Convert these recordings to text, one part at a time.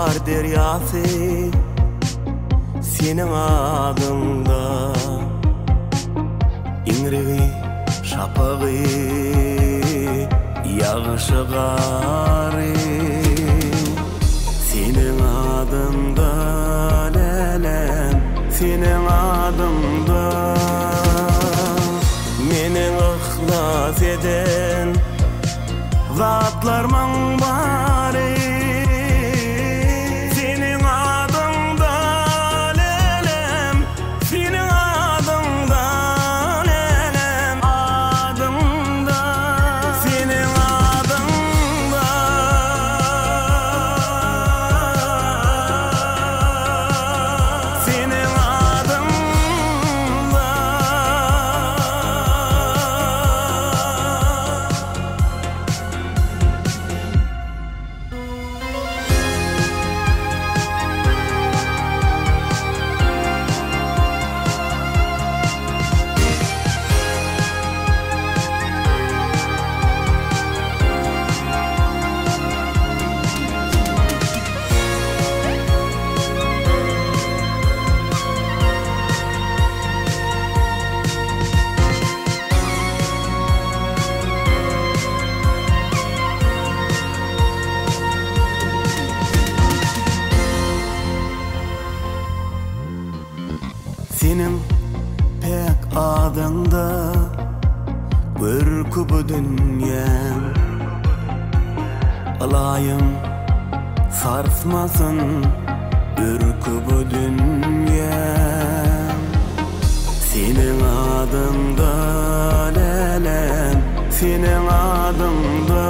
Ygtybar derýasy seniň adyňda. Iňrigi, şapagy, ýagyşy, gary seniň adyňda, läläm, seniň adyňda. Meniň yhlas eden zatlarmyň bary seniň adyňda, lälem, seniň adyňda, lälem, adyňda, seniň adyňda. Seniň adyňda. Seniň päk adyňda görki bu dünýäň. Ylaýym sarsmasyn örki bu dünýäň. Seniň adyňda läläm, seniň adyňda.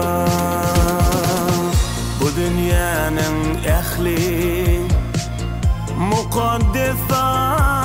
Bu dünýäniň ähli mukaddes zatlary.